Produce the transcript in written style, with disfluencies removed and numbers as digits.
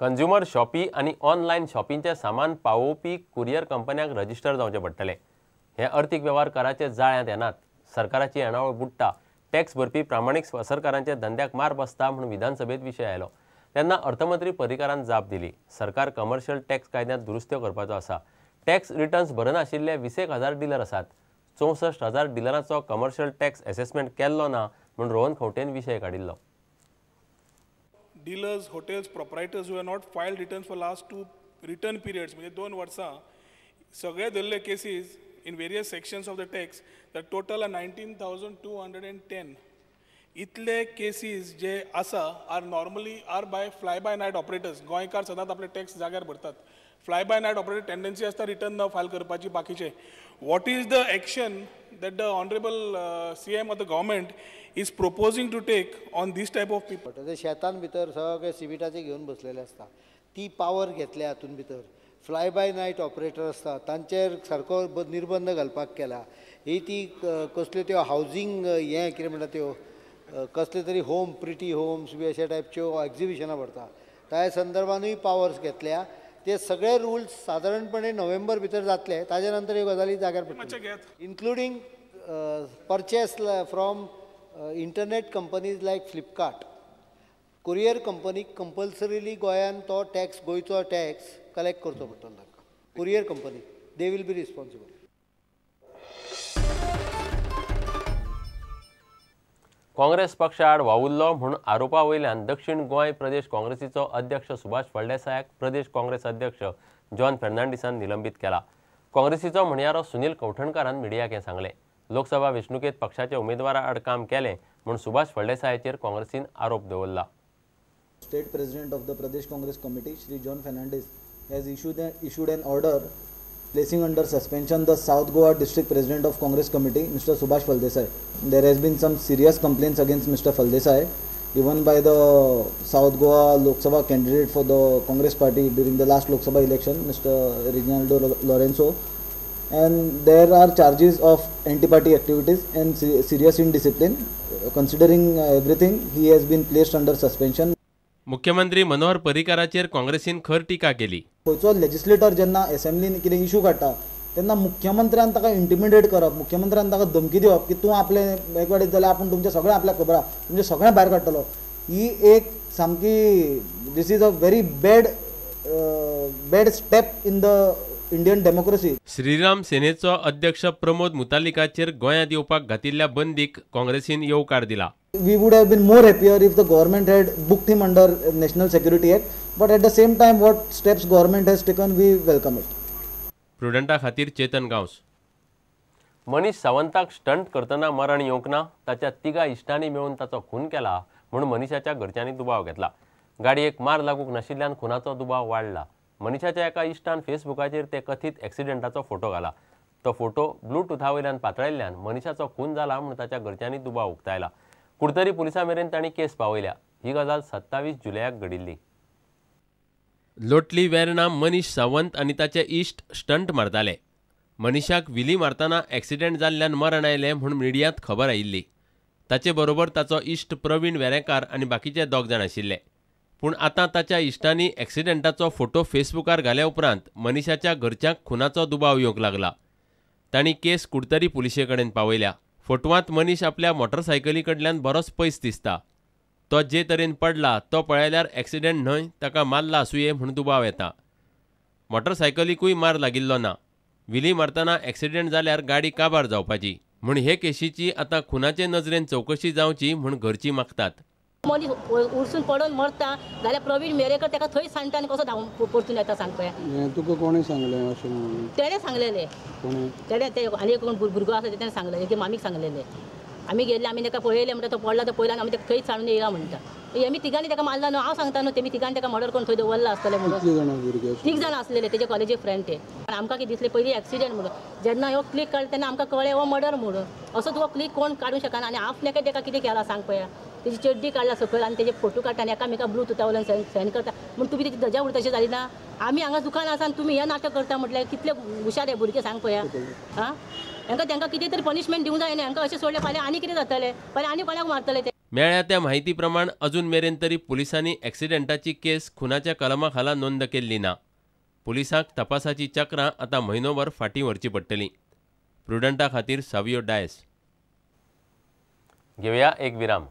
Consumer shoppe आनी online शॉपिंगचें सामान पावोवपी कुरियर कंपन्यांक रजिस्टर जावचें पडटलें. हे अर्थीक वेव्हार कराचे जाळ्यांत येनात. सरकाराची येणावळ बुडटा. टॅक्स भरपी प्रामाणीक सरकारांच्या धंद्याक मार बसता म्हूण विधानसभेत विशय आयलो तेन्ना अर्थमंत्री पर्रीकारान जाप दिली. सरकार कमर्शियल टॅक्स कायद्यांत दुरुस्त्यो करपाचो आसा. टॅक्स रिटर्न्स भरनाशिल्ले 20,000 डिलर आसात. 64,000 डिलरांचो कमर्शियल टॅक्स एसेसमेंट केल्लो ना म्हूण रोहन खंवटेन विशय काडिल्लो. Dealers, hotels, proprietors who have not filed returns for last 2 return periods, म्हणजे 2 वर्सां सगळे धरले cases in various sections of the tax, the total are 19,210. इतले केसीस जे आसा are normally are by fly by night operators. गोंयकार सदांच आपले tax जाग्यार भरतात. Fly by night operator tendency आसता रिटर्न न फायल करपाची. बाकीचे what is the action that the honourable CM of the government is proposing to take on this type of people? ते शेतान भितर सगळे सिमिटाचे घेवन बसलेले आसता, ती पावर घेतल्या हातून भितर. फ्लाय बाय नायट ऑपरेटर आसता तांचेर सारको निर्बंध घालपाक केला. ही ती कसल्यो त्यो हावजींग हें कितें म्हणटा त्यो कसले तरी होम, प्रिटी होम्स बी अशा टायपच्यो एक्झिबिशनां भरता, त्या संदर्भानूय पावर्स घेतल्या. ते सगळे रुल्स सादारणपणे नोव्हेंबर भितर जातले, ताजे नंतर ह्यो गजाली जाग्यार पडटल्यो. Including purchase from internet companies like Flipkart. Courier कंपनीक कंपल्सरीली गोंयान तो टॅक्स, गोंयचो टॅक्स कलेक्ट करचो पडटलो तांकां. Courier company they will be responsible. Congress पक्षाआड वावुरलो म्हूण आरोपा वयल्यान दक्षिण गोंय प्रदेश काँग्रेसीचो अध्यक्ष सुभाष फळदेसायाक प्रदेश काँग्रेस अध्यक्ष जॉन फेर्नांडीसान निलंबीत केला. काँग्रेसीचो म्हणयारो सुनील कवठणकारान मिडियाक हें सांगलें. लोकसभा वेंचणुकेंत पक्षाच्या उमेदवारा आड काम केलें म्हूण सुभाष फळदेसायाचेर काँग्रेसीन आरोप दवरला. State President of the Pradesh Congress Committee, Shri John Fernandes, has issued an order placing under suspension the South Goa District President of Congress Committee, Mr. Subhash Faldesai. There has been some serious complaints against Mr. Faldesai, even by the South Goa Lok Sabha candidate for the Congress party during the last Lok Sabha election, Mr. Reginaldo Lorenzo. And there are charges of anti-party activities and serious indiscipline. Considering everything, he has been placed under suspension. मुख्यमंत्री मनोहर पर्रीकाराचेर काँग्रेसीन खर टीका केली. खंयचो legislator जेन्ना असेंब्लीन कितें issue काडटा तेन्ना मुख्यमंत्र्यान ताका इंटिमिडेट करप, मुख्यमंत्र्यान ताका धमकी दिवप की तूं आपलें एकवाडीत जाल्यार आपूण तुमचें सगळें आपल्याक खबर आहा, तुमचें सगळें भायर काडटलो, ही एक सामकी this is a very bad bad step in the Indian democracy. Shriram सेनेचो अध्यक्ष प्रमोद मुतालिकाचेर गोंयांत येवपाक घातिल्ल्या बंदीक काँग्रेसीन येवकार दिला. We would have been more happier if the government had booked him under National Security Act, but at the same time what steps government has taken, we welcome it. प्रुडंटा खातीर Chetan Gawas. Manish सावंताक stunt करतना मरण येवंक ना, ताच्या तिगा इश्टांनी मेळून ताचो खून केला म्हूण मनीषाच्या घरच्यांनी दुबाव घेतला. गाडयेक मार लागूंक नाशिल्ल्यान खुनाचो दुबाव वाडला. मनीषाच्या एका इश्टान फेसबुकाचेर ते कथीत एक्सिडेंटाचो फोटो घाला. तो फोटो ब्लूटूथा वयल्यान पातळिल्ल्यान मनीषाचो खून जाला म्हूण ताच्या घरच्यांनी दुबाव उक्तायला. कुडतरी पुलिसां मेरेन तांणी केस पावयल्या. ही गजाल 27 जुलयाक घडिल्ली. लोटली वेर्णा मनीष सावंत आनी ताचे इश्ट स्टंट मारताले. मनीषाक विली मारतना एक्सिडेंट जाल्ल्यान मरण आयलें म्हूण मिडियांत खबर आयिल्ली. ताचे बरोबर ताचो इश्ट प्रवीण वेरेंकार आनी बाकीचे 2 जाण आशिल्ले. पूण आतां ताच्या इश्टांनी एक्सिडेंटाचो फोटो फेसबुकार घाल्या उपरांत मनीषाच्या घरच्यांक खुनाचो दुबाव येवंक लागला. तांणी केस कुडतरी पुलिशे कडेन पावयल्या. फोटवांत मनीष आपल्या मोटरसायकली कडल्यान बरोच पयस दिसता. तो जे तरेन पडला तो पळयल्यार एक्सिडेंट न्हय, ताका मारला आसुये म्हूण दुबाव येता. मोटरसायकलीकूय मार लागिल्लो ना. विली मारतना एक्सिडेंट जाल्यार गाडी काबार जावपाची म्हूण हे केशीची आतां खुनाचे नजरेन चवकशी जावची म्हूण घरची मागतात. मनीस उरसून पडून मरता जाल्यार प्रवीण मेरेकर ताका थंय सांगता आनी कसो धांवून परतून येता सांग पळया. तुका कोणें सांगलें अशें म्हणून? तेणें सांगलेलें. तेणें ते आनी एक कोण भुरगो आसा तेणें सांगलें, एके मामीक सांगलेलें. आमी गेल्ले, आमी ताका पळयलें म्हणटा तो पडला तो पळयला आमी ताका थंयच सांडून येयला म्हणटा. हेमी तिगांनी ताका मारला न्हू, हांव सांगता न्हू तेमी तिगांनी ताका मर्डर करून थंय दवरला आसतलें म्हणून. 3 जाणां आसलेले तेजे कॉलेजी फ्रेंड ते. आमकां कितें दिसलें पयलीं एक्सिडेंट म्हणून, जेन्ना ह्यो क्लीक काडलो तेन्ना आमकां कळ्ळें हो मर्डर म्हणून. असो तुका क्लीक कोण काडूंक शकना आनी हाफ नेकेड ताका कितें केलां सांग पळया. तेजी चड्डी काडला सकयल आनी तेजे फोटो काडटा आनी एकामेका ब्लूटूथा वयल्यान सेंड करता म्हूण तुमी तेजी धजा उडटा तशें जाली ना. आमी हांगा दुकान आसा आनी तुमी हें नाटक करता म्हटल्यार कितले हुशार हे भुरगे सांग पळया. आं, हांकां तांकां कितें तरी पनिशमेंट दिवंक जाय न्ही. हांकां अशें सोडलें फाल्यां आनी कितें जातलें, फाल्यां आनी कोणाक मारतले ते. मेळ्ळ्या त्या म्हायती प्रमाण अजून मेरेन तरी पुलिसांनी एक्सिडेंटाची केस खुनाच्या कलमा खाला नोंद केल्ली ना. पुलिसांक तपासाची चक्रां आतां म्हयनोभर फाटीं व्हरची पडटली. प्रुडंटा खातीर सावियो डायस. घेवया एक विराम.